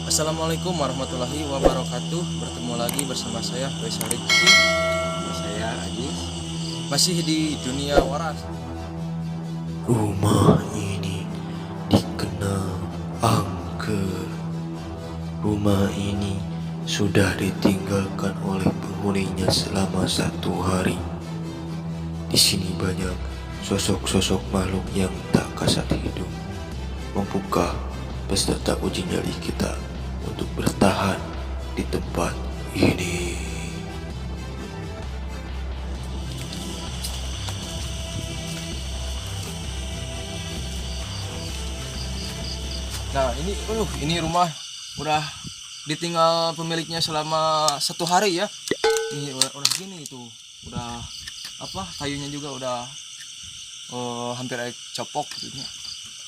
Assalamualaikum warahmatullahi wabarakatuh. Bertemu lagi bersama saya, Faisal Rizky. Saya Ajis. Masih di Dunia Waras. Rumah ini dikenal angker. Rumah ini sudah ditinggalkan oleh penghuninya selama satu hari. Di sini banyak sosok-sosok makhluk yang tak kasat hidung. Mampukah peserta uji nyali kita untuk bertahan di tempat ini? Nah, ini rumah udah ditinggal pemiliknya selama satu hari ya. Ini udah gini itu, udah apa, kayunya juga udah hampir copok gitu ya.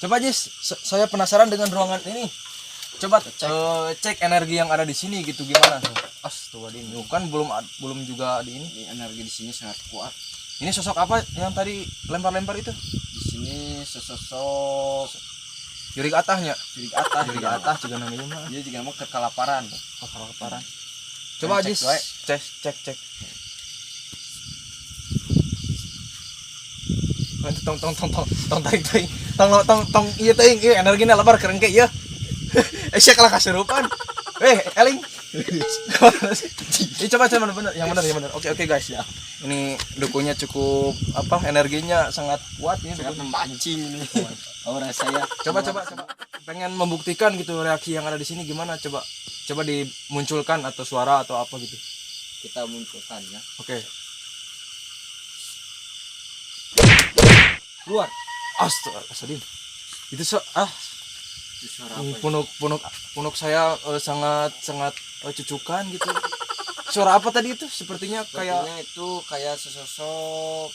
Coba, Jis, saya penasaran dengan ruangan ini. Coba cek energi yang ada di sini gitu gimana? Astagfirullahaladzim, kan belum juga di ini. Ini energi di sini sangat kuat. Ini sosok apa yang tadi lempar-lempar itu? Di sini sesosok Jurig atahnya. Jurig atah. Jurig atah juga namanya mah. Dia juga mau kekelaparan. Oh, kelaparan. Coba Cek Jis, wae. Cek cek cek. Tong tong tong tong tong taing taing tong tong tong, iya, teuing iya, energina lebar kerengke ieu. Eh, sia kalah kasurupan. Eh, eling. Ini coba coba bener, yang bener, yang bener. Oke oke guys ya. Ini dukunya cukup apa, energinya sangat kuat ini Sangat dukunya. memancing ini. Aura saya. Coba coba coba. Pengen membuktikan gitu reaksi yang ada di sini gimana, coba. Coba dimunculkan atau suara atau apa gitu. Kita munculkan ya. Oke. Keluar. Astagfirullahaladzim. Itu Itu suara ini apa? Ya? punuk punuk punuk saya sangat sangat cucukan gitu. Suara apa tadi itu? Sepertinya kayak Sepertinya itu kayak sesosok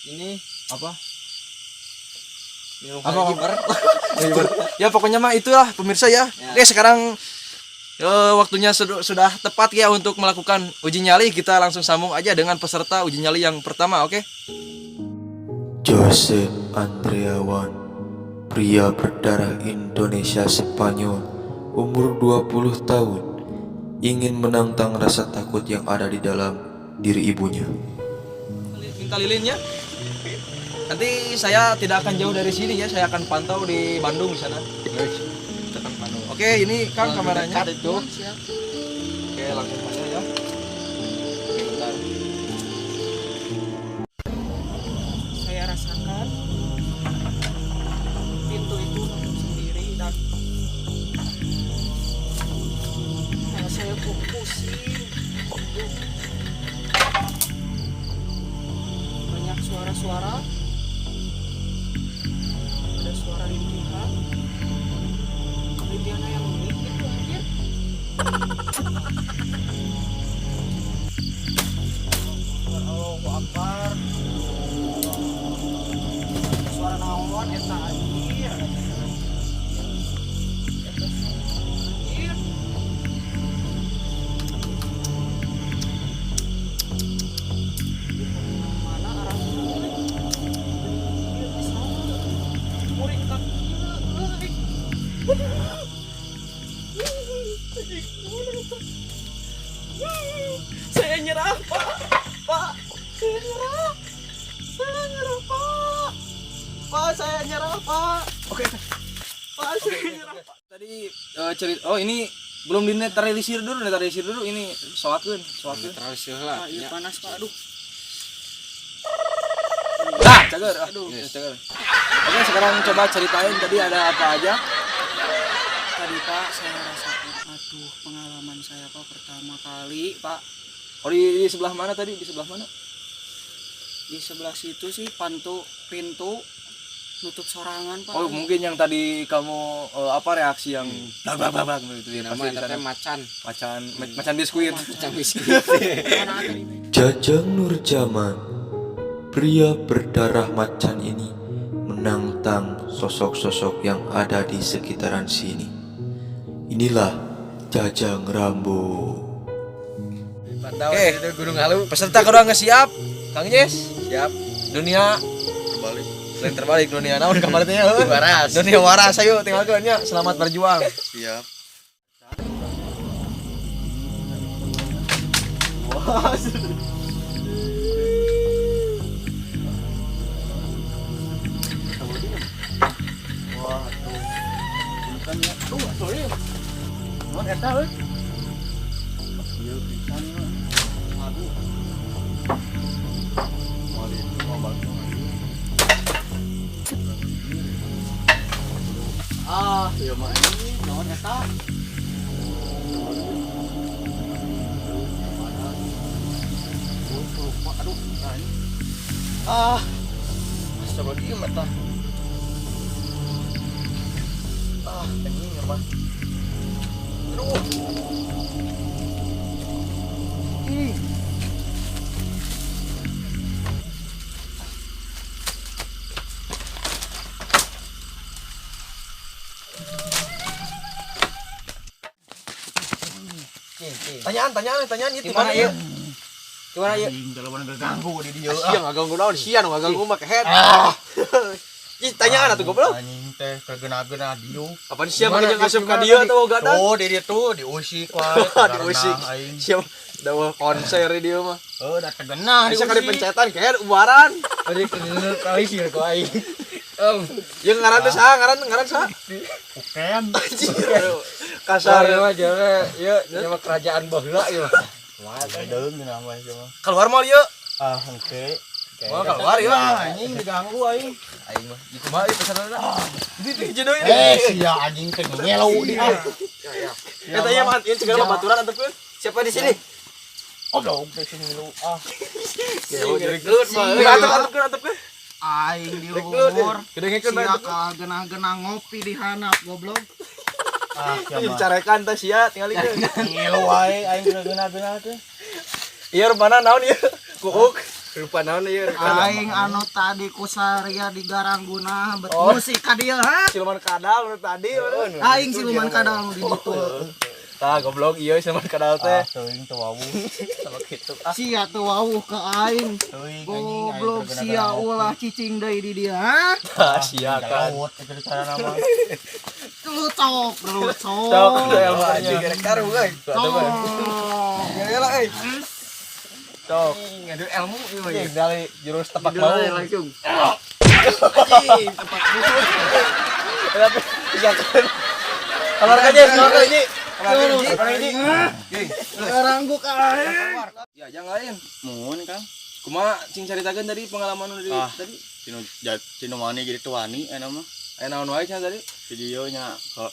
ini apa? minum Apa? lagi ber. Ya pokoknya mah itulah, pemirsa ya. Ya. Oke, sekarang waktunya sudah tepat ya untuk melakukan uji nyali. Kita langsung sambung aja dengan peserta uji nyali yang pertama, oke? Joseph Andreawan, pria berdarah Indonesia Spanyol, umur 20 tahun, ingin menantang rasa takut yang ada di dalam diri ibunya. Minta lilinnya. Nanti saya tidak akan jauh dari sini ya, saya akan pantau di Bandung di sana. Oke, ini Kang kameranya. Dekat itu. Oke, langsung aja ya. Oke, bentar. Saya rasakan pintu itu nutup sendiri dan nah, saya kok pusing. Aduh. Banyak suara-suara, ada suara rintihan rintihan yang unik gitu, anjir. Allahu Akbar. Suara naon eta, anjir? Eta anjir. Mana arahnya euy? Anjir, di sana. Muring ka kieu euy. Anjing, mana eta? Saya nyerah, Pak. Pak, saya nyerah. Saya nyerah, Pak. Pak, saya nyerah, Pak. Oke. Pak, saya nyerah. Tadi cerita, oh, ini belum dinetralisir dulu, netralisir dulu ini, soakeun, soakeun. Netralisir lah. Pak, iya, Ya. panas, Pak. Aduh. Nah, cager. Aduh, Yes. cager. Oke, sekarang coba ceritain tadi ada apa aja. Tadi, Pak, saya rasakan, aduh, pengalaman saya, Pak, pertama kali, Pak. Oh, di sebelah mana tadi? Di sebelah mana? Di sebelah situ sih pintu pintu nutup sorangan, Pak. Oh, mungkin yang tadi kamu apa, reaksi yang bla bla bla bla gitu ya. Nama Pasti di eta sana. teh macan. Macan macan biskuit. Macan biskuit. Mana tadi? Jajang Nurjaman, pria berdarah macan ini menantang sosok-sosok yang ada di sekitaran sini. Inilah Jajang Rambo. Oke, Gunung Halu. Peserta kedua nggak siap, Kang Yes. Siap. Dunia Terbalik. lain terbalik dunia naon kemarin teh heuh. Waras. Dunia waras ayo tinggalkeun nya. Selamat berjuang. Siap. Ah, ya mah ini naon eta? Aduh, nah ini. Ah, astagfirullahaladzim eta. Ah, anjing ya mah. Aduh. Ih. Tanyaan, tanyaan, tanyaan itu Gimana mana yuk? ya? Gimana yuk? Anjing dalawan ganggu di dieu. Sia ngaganggu naon, sia nu ngaganggu mah kehed. Ah. Ih, tanyaan atuh goblok. Anjing teh kegenah-genah dieu. Apaan sia mah jeung asup ka dieu atau gadang? Tuh di dieu tuh diusik wae. Diusik. Sia da konser di dieu mah. Oh, da tegenah Bisa kali pencetan kehed ubaran. Tadi kali sih kok aing. Om, Yang ngaran teh saha? Ngaran ngaran saha? Uken. Anjing. Kasar. kasar mah jare ieu nyawa kerajaan baheula ieu. Deung dina mah ieu mah. Keluar moal ieu. Ah, hengke. Moal keluar ieu. Anjing diganggu aing. Aing mah. Ieu kumaha ieu pesertana? Di di hiji deui. Eh, sia anjing teh ngelo di ah. Eta ieu mah ieu segala babaturan antepkeun. Siapa di sini? Oh, dong teh sing ngilu ah. Jadi gelut mah. Antep antepkeun antepkeun. Aing di luhur. Gedengekeun bae Sia antepkeun. kalah genah-genah ngopi di handap goblok. Ah, sia Ih, mah. carekan teh sia tingalikeun. Ngelo wae aing geuna-geuna teh. Ieu rupana naon ieu? Kuuk. Rupa naon ieu? Aing anu tadi ku saria di Garangguna bet Oh. musik ka dieu ha. Siluman kadal nu tadi. Aing siluman kadal nu di ditu. Tah goblok ieu siluman kadal Ah, teh. teuing teu wawuh. Sama kitu. Ah, Sia teu wawuh ka aing. Teuing anjing aing Goblok sia ulah cicing deui di dieu ha. tah sia kan. Laut itu cara nama. Lu cok, lu cok. Cok ilmu Anjing gerek taruh euy. Cok. Ya lah euy. Cok. Ngadu ilmu ieu mah. Anjing dari jurus tepak Judulnya mau. langsung. Anjing, tepak Tapi bisa kan. Keluar aja, keluar aja. Keluar aja. Garanggu ka aing. Ya, jangan lain. Mun Kang. Kumaha cing caritakeun tadi pengalaman nu di Ah. tadi? Tinu tinu wani jadi tuh wani eta mah. Aya naon wae cenah tadi? Video nya ka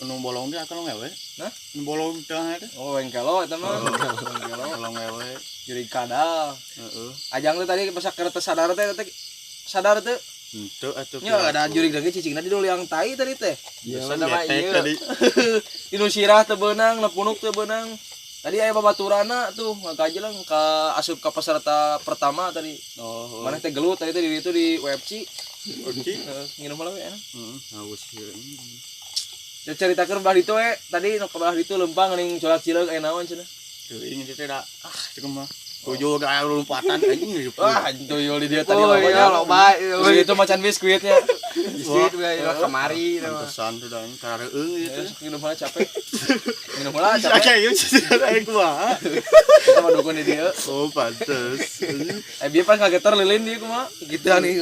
nu bolong teh akan ngewe. Hah? Nu bolong teh teh. Oh, wengkelo eta mah. Wengkelo. Bolong ngewe. Jurig kadal. Heeh. Ajang teh tadi pas keur teu sadar teh teh sadar teh. Henteu atuh. Nya ada jurig lagi cicingna di yang tai tadi teh. Iya, nama ieu. tadi. Di nu sirah teu beunang, nu punuk teu beunang. Tadi aya babaturana tuh ngakajelang ka asup ka peserta pertama tadi. Oh, Mana teh gelut tadi teh di itu di UFC. Oke. Heeh, nginum heula we enak. Heeh, haus ieu. Ya caritakeun belah ditu we, tadi nu ka belah ditu leumpang geuning colak cileuk aya naon cenah. Teuing itu teh da. Ah, teu mah. Tuyul ga aya lompatan anjing di Wah, anjing tuyul di dia tadi Oh, loba iya nya. loba ieu. Terus itu macan biskuitnya. Biskuit we ieu kamari ieu mah. Pantesan tuh da kareueung Ya, gitu. minum heula capek. Minum heula capek. Oke, ieu sih aing kumaha. Kita mah dukun di dieu. Oh, pantes. Eh bieu pas ngageter lilin dia kumaha? Gitu nih.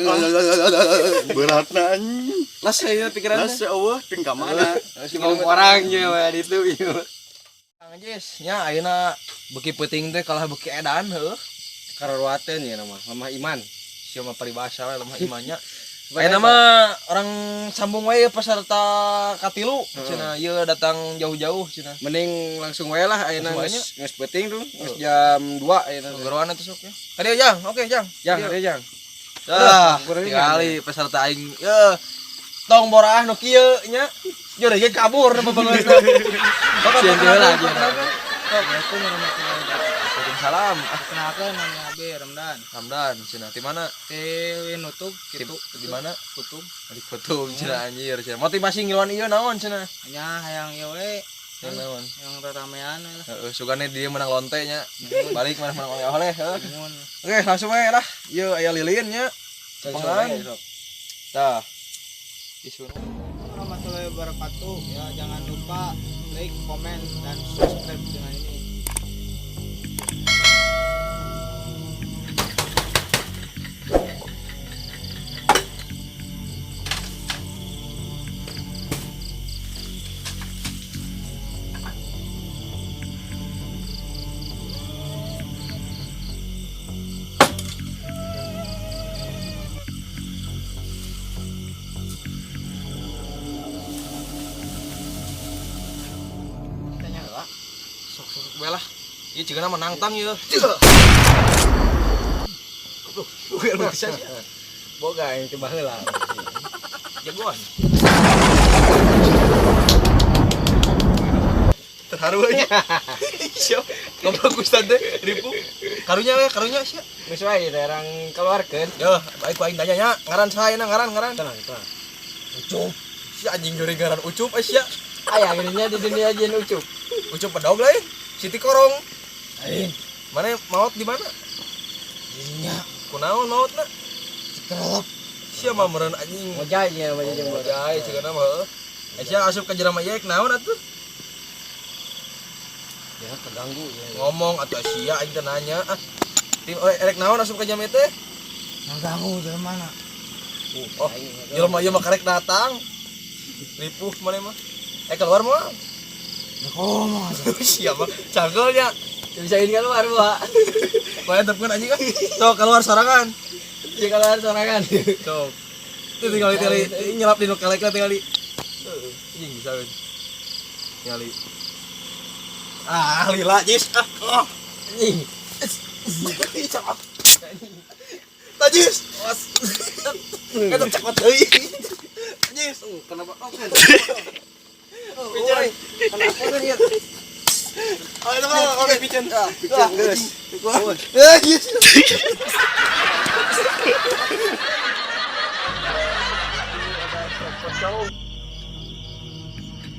Beratna anjing. Las saya pikiran. Las ya Allah, ting ka mana? Ngomong orang ieu mah ditu ieu. Kang Jis, nya ayeuna beuki peuting teh kalah beuki edan heuh. Karuateun ieu nama, lemah iman. Sia mah paribasa we lemah imannya. Ayeuna mah orang sambung wae peserta katilu cenah ieu datang jauh-jauh cenah. Mending langsung wae lah ayeuna Langsung wae geus geus peuting tuh, geus jam 2 ayeuna. Geroan atuh sok ya. Kadieu Jang, oke Jang. Jang, ieu Jang. Ah, Kurang tingali peserta aing. Ye. Tong boraah nu kieu nya. Jure ge kabur nu bebangeutna. Sieun heula aja. Assalamualaikum warahmatullahi wabarakatuh. Salam. Kenalkan nama Abi Ramdan. Ramdan, cenah di mana? Di Nutug kitu. Di mana? Kutub. Di Kutub cenah anjir cenah. Motivasi ngiluan ieu naon cenah? Nya hayang ieu we. Hayang naon? Yang ramean we lah. Heeh, sugane dia menang lonte nya. Balik mana menang oleh-oleh heuh. Mun. Oke, langsung we lah. Ieu aya lilin nya. Cepengan. Tah. Isu. Warahmatullahi wabarakatuh. Ya, jangan lupa like, komen, dan subscribe channel ini. Sok-sok bae lah. Ieu cigana menangtang ieu. Goblok. Bukan bisa sih. Boga yang coba heula. Jagoan. Terharu aja. Siap. Goblok Ustad teh ripu. Karunya we, karunya sia. Geus wae daerah keluarkeun. Yo, baik ku aing tanya nya, ngaran saha ayeuna ngaran ngaran. Tenang, tenang. Ucup. Si anjing juri ngaran Ucup eh sia. Aya geuning di dunia jin Ucup. Ucup pedog lain. Siti Korong. Lain. Mana maot di mana? Dirinya. Kunaon maotna? Dikerolok. Sia mah meureun anjing. Ngojay nya mah jeung ngojay cigana mah heuh. Sia asup ka jelema ieu naon atuh? Ya keganggu ya. Ngomong atuh sia aing teh nanya ah. Tim erek naon asup ka jam teh? Ngaganggu jelema na. Oh, jelema ieu mah karek datang. Ripuh maneh mah. Keluar moal. Ya komo aja. Siapa? Cangkelnya. Bisa ini keluar, Pak. Bae tepkeun anjing ah. Sok keluar sorangan. Ya keluar sorangan. Sok. Itu tinggal nyelap di nu kelek tinggal di. Anjing bisa we. Tinggal di. Ah, lila jis. Ah, oh. Anjing. Cakep. Tajis. Was. Eta cakep deui. Jis. Kenapa? Pican. Kenapa kan ya? Oh, itu mah oke pican. Pican geus. Eh, jis.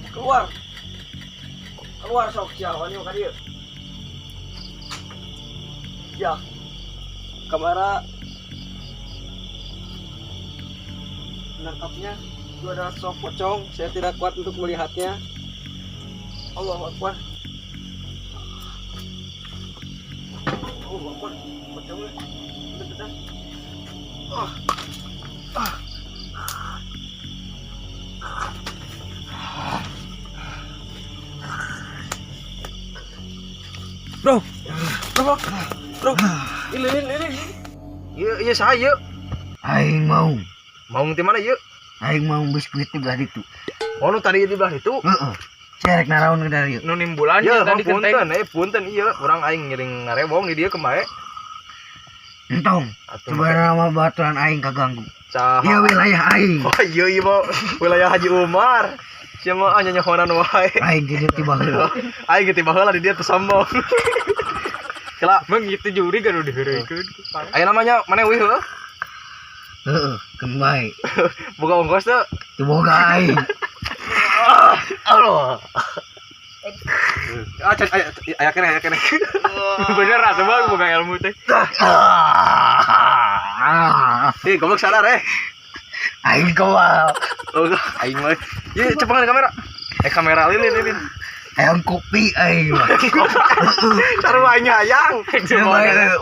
Keluar. Keluar sok sia wani ka dieu. Ya. Kamera menangkapnya. Itu adalah sosok pocong. Saya tidak kuat untuk melihatnya. Allahu Akbar. Allahu Akbar. Pocongnya. Bentar, bentar. Ah. Ah. Bro. Bro. Bro. Ini. Ieu saha ieu? Aing mau. Maung di mana ieu? Aing mau biskuit di belah ditu. Oh, nu tadi di belah ditu? Heeh. Cerek naraon ke dari ieu. Nu nimbulan ya tadi punten, punten ieu urang aing ngiring ngarebong di dieu kemae. Entong. Sebenarnya mah baturan aing kaganggu. Saha? Ieu wilayah aing. Oh, iya ieu mah wilayah Haji Umar. Sia mah nyanyahonan wae. Aing di dieu tiba heula. Aing ge tiba heula di dieu teu sombong. Kela, Bang itu juri kan udah diheureuykeun. Aya namanya mana wih heuh? Heeh, keun bae. Boga ongkos teu? Teu boga aing. Allah. Ah, aya keneh, aya keneh. Bener atuh Bang boga ilmu teh. Ih, goblok sadar eh. Aing kewal. Oh, aing mah. Ieu cepengan kamera. Kamera lilin lilin. Hayang kopi aing mah. Sarua aing hayang.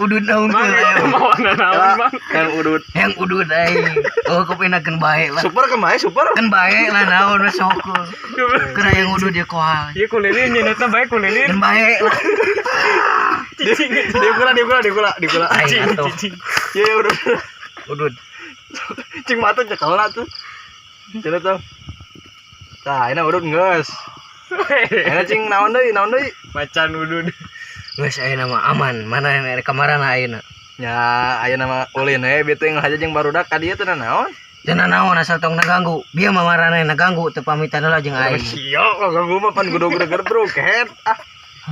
Udud naon Mau naon Bang. Yang udud. Yang udud aing. Oh kopina keun bae lah. Super kemae super. Keun bae lah naon we sok. Keur yang udud dia koal. Ieu kulilin nyeunetna bae kulilin. Keun bae lah. Di gula. Aing atuh. Iya udud. Udud. Cing mata cekelna tuh. Cenah tuh. Tah, ini udud geus. Enak cing naon deui, naon deui? Macan udud. Geus ayeuna mah aman, mana rek kamarana ayeuna? Nya ayeuna mah ulin we beuteung haja jeung barudak ka dieu teh naon? Teu naon asal tong naganggu. Bieu mah marana naganggu teu pamitan heula jeung aing. Sia, ganggu mah pan gudog-gudog bro, kehet. Ah.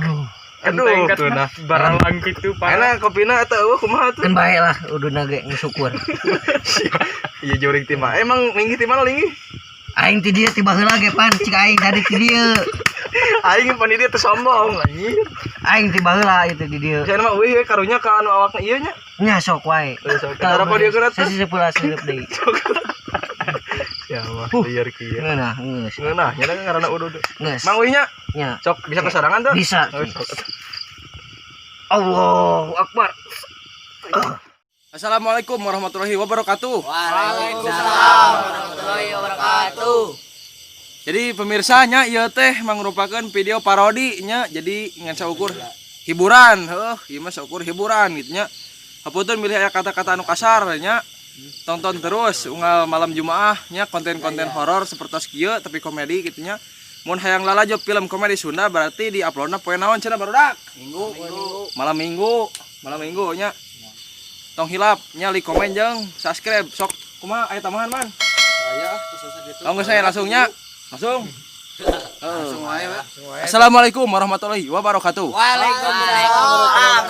Aduh. Aduh, Kenteng baralang gitu parah. Enak kopina atau eueuh kumaha tuh? Kan bae lah uduna ge ngusukur. Iya jurig ti mah. Emang linggih ti mana linggih? Aing ti dieu ti baheula ge pan cik aing tadi ti dieu. Aing pan dieu teu sombong anjir. Aing ti baheula itu di dieu. Saya mah euy karunya ka anu awakna ieu nya. Nya sok wae. Sok. Kenapa dia kena tuh? Sesi sepuluh seup deui. Ya mah liar kieu. Ngeunah geus. Ngeunah nya ngaranna udud. Geus. Mang uih nya Nya. sok bisa kesorangan tuh? Bisa. Oh, sok. Allahu Akbar. Assalamualaikum warahmatullahi wabarakatuh. Waalaikumsalam warahmatullahi wabarakatuh. Jadi pemirsanya ieu teh mangrupakeun video parodi nya, jadi ngan saukur hiburan, heuh, ieu mah saukur hiburan gitu nya. Hapunten bilih aya kata-kata anu kasar nya. Tonton terus unggal malam Jumaah nya konten-konten horor seperti kieu tapi komedi gitu nya. Mun hayang lalajo film komedi Sunda berarti di uploadna poe naon cenah, barudak? Minggu. Malam Minggu, malam Minggu nya. Tong hilap nya like, komen jeung subscribe. Sok kumaha, aya tambahan man? Saya terus gitu. Oh, enggak, saya langsungnya. Langsung. Langsung aja. Assalamualaikum warahmatullahi wabarakatuh. Waalaikumsalam.